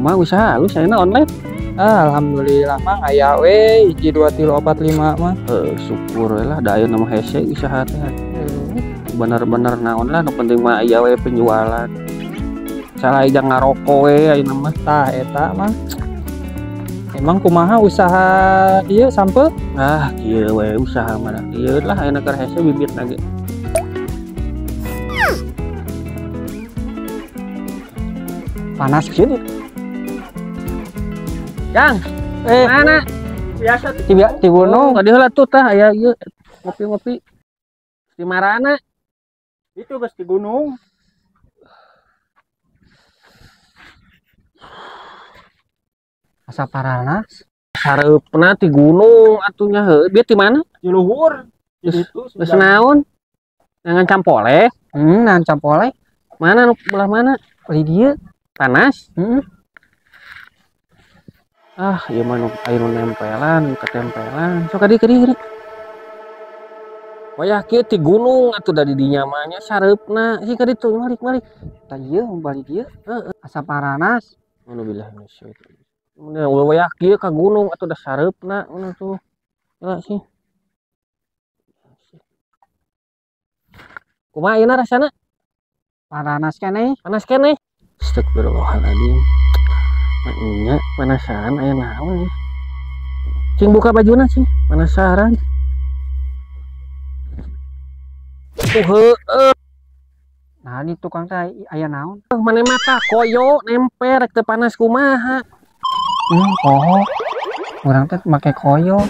Kumaha usaha halus ayeuna online? Ah, alhamdulillah mang aya we 1 2 3 4 5 mah. Syukur we lah da ayeuna mah hese usaha teh. Bener-bener naon lah nu penting mah aya we penjualan. Salah ijang ngaroko we ayeuna mah. Tah eta mah. Emang kumaha usaha ieu sampe? Ah, kieu we usaha mah. Ieu lah ayeuna keur hese bibit lagi. Panas kieu. Jang, mana? Biasa di gunung. Oh, di heula tuh tah aya ieu ngopi-ngopi. Di marana? Itu geus di gunung. Asa paranas. Sareupna ti gunung atuh nya heuh. Bieu ti mana? Di luhur. Di ditu. Geus naon? Nangan campoleh. Nangan campoleh. Mana nu belah mana? Di dieu. Panas? Ah, ieu mah nu aya nu nempelan, ketempelan. Sok ka dieu ka dieu. Wayah kieu ti gunung atuh da di dinya mah nya sareupna. Sih ka ditu malik-malik. Tah ieu balik dieu. Heeh, asa paranas. Alhamdulillah minasyaitonir. Mun wayah kieu ka gunung atuh da sareupna ngono tuh. Heula sih. Kumaha ayeuna rasana? Paranas keneh. Panas keneh. Astagfirullahaladzim. Nya penasaran aya naon ya. Cing buka bajuna cing, penasaran. Tuh heueuh. Nah, di tukang teh aya naon? Mane mata koyo nemper rek teu panas kumaha. Poho. Urang teh make koyo.